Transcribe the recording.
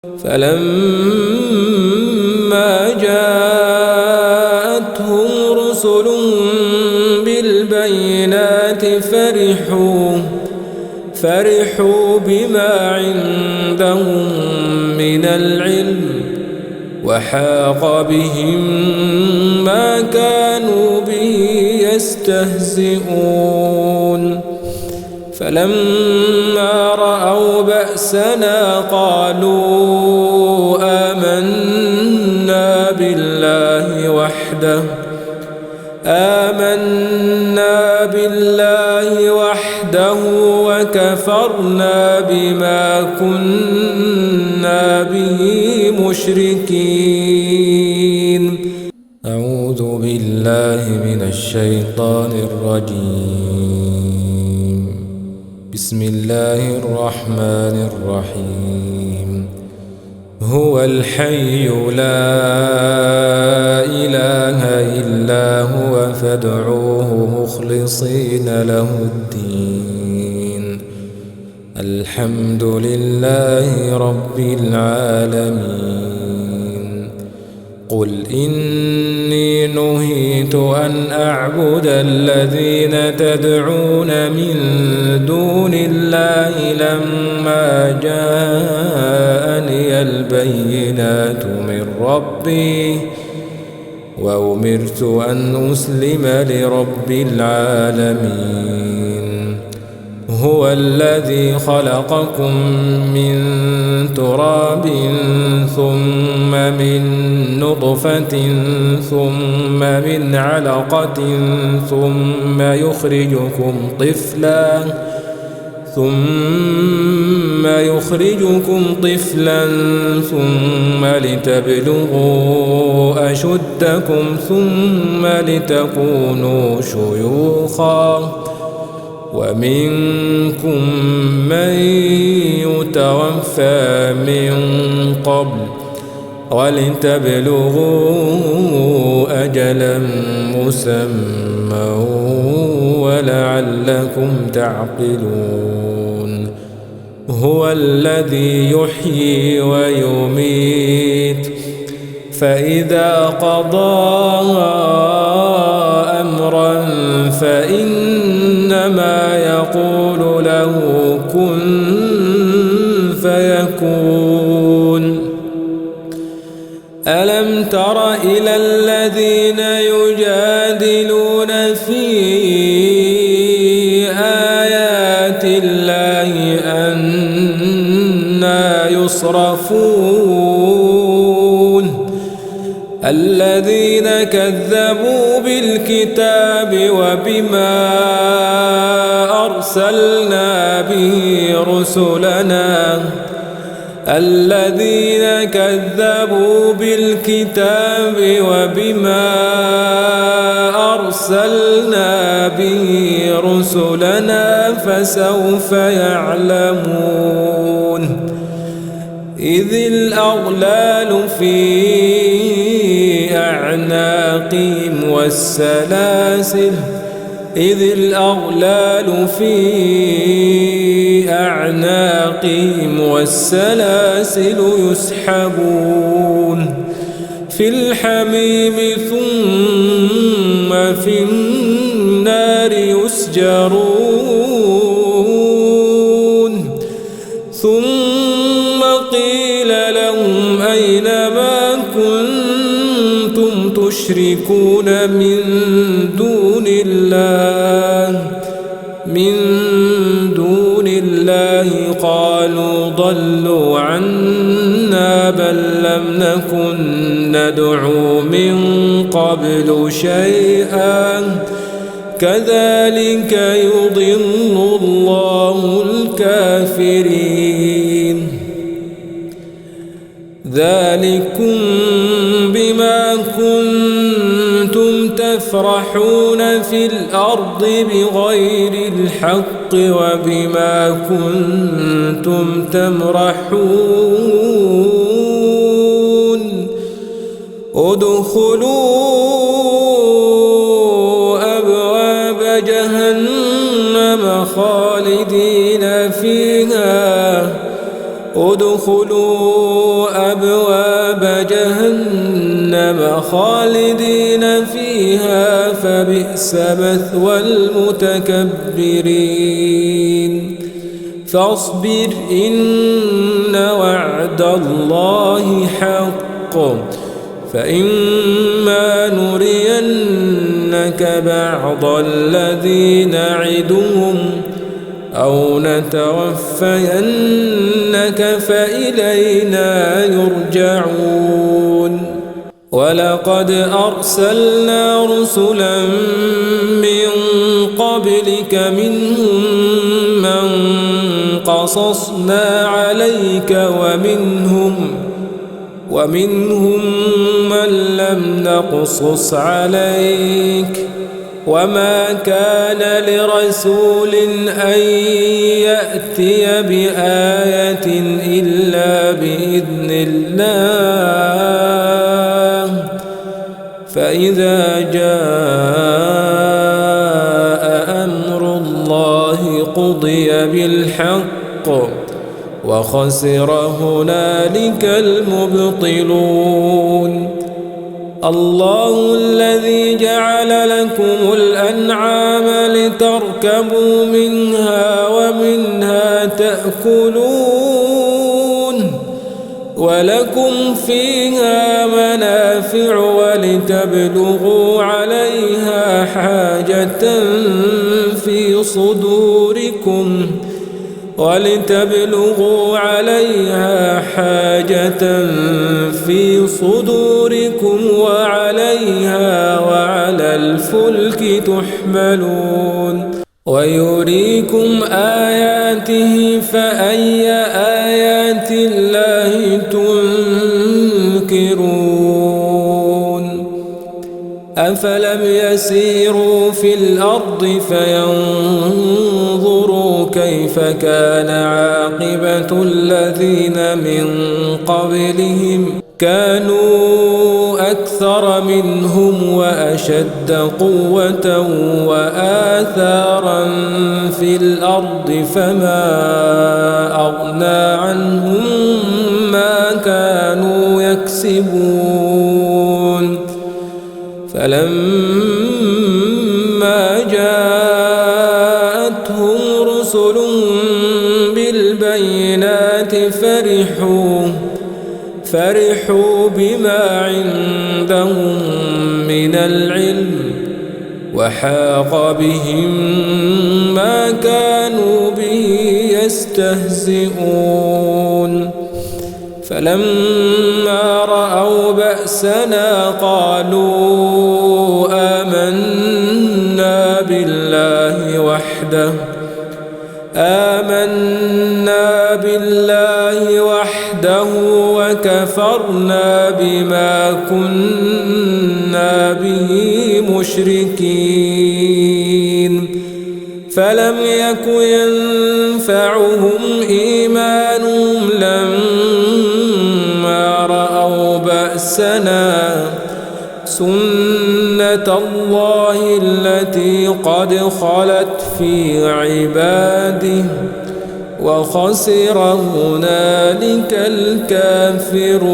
فلما جاءتهم رسلهم بالبينات فرحوا بما عندهم من العلم وحاق بهم ما كانوا به يستهزئون. فلما رأوا بأسنا قالوا آمنا بالله وحده وكفرنا بما كنا به مشركين. أعوذ بالله من الشيطان الرجيم. بسم الله الرحمن الرحيم. هو الحي لا إله إلا هو فادعوه مخلصين له الدين. الحمد لله رب العالمين. قل إني نهيت أن أعبد الذين تدعون من دون الله لما جاءني البينات من ربي وأمرت أن أسلم لرب العالمين. هو الذي خلقكم من تراب ثم من نطفة ثم من علقة ثم يخرجكم طفلا ثم لتبلغوا أشدكم ثم لتكونوا شيوخا ومنكم من يتوفى من قبل ولتبلغوا أجلا مسمى ولعلكم تعقلون. هو الذي يحيي ويميت فإذا قضى أمرا فإنما يقول له كن فيكون. ألم تر إلى الذين يجادلون في آيات الله أنى يصرفون. الذين كذبوا بالكتاب وبما أرسلنا به رسلنا. الذين كذبوا بالكتاب وبما أرسلنا به رسلنا فسوف يعلمون. إذ الأغلال في أعناقهم والسلاسل يسحبون في الحميم ثم في النار يسجرون. ثم قيل لهم أين ما كنتم تشركون من دون الله قالوا ضلوا عنا بل لم نكن ندعو من قبل شيئا كذلك يضل الله الكافرين. ذلكم بما كنتم تفرحون في الأرض بغير الحق وبما كنتم تمرحون. ادخلوا أبواب جهنم خالدين فيها ادخلوا أبواب جهنم خالدين فيها فبئس مثوى المتكبرين فاصبر إن وعد الله حق فإما نرينك بعض الذي نعدهم أو نتوفينك فإلينا يرجعون ولقد أرسلنا رسلا من قبلك منهم من قصصنا عليك ومنهم من لم نقصص عليك وما كان لرسول أن يأتي بآية إلا بإذن الله فإذا جاء أمر الله قضي بالحق وخسر هنالك المبطلون الله الذي جعل لكم الأنعام لتركبوا منها ومنها تأكلون ولكم فيها منافع ولتبلغوا عليها حاجة في صدوركم وعليها وعلى الفلك تحملون ويريكم آياته فأي آيات الله تنكرون أفلم يسيروا في الأرض فينظروا كيف كان عاقبة الذين من قبلهم كانوا أكثر منهم وأشد قوة وآثارا في الأرض فما أغنى عنهم ما كانوا يكسبون فلما جاءتهم رسلهم بالبينات فرحوا بما عندهم من العلم وحاق بهم ما كانوا به يستهزئون فلما رأوا بأسنا قالوا آمنا بالله وحده وكفرنا بما كنا به مشركين فلم يك ينفعهم إيمانهم لما رأوا بأسنا سنة الله التي قد خلت في عباده وخسر هنالك الكافرون.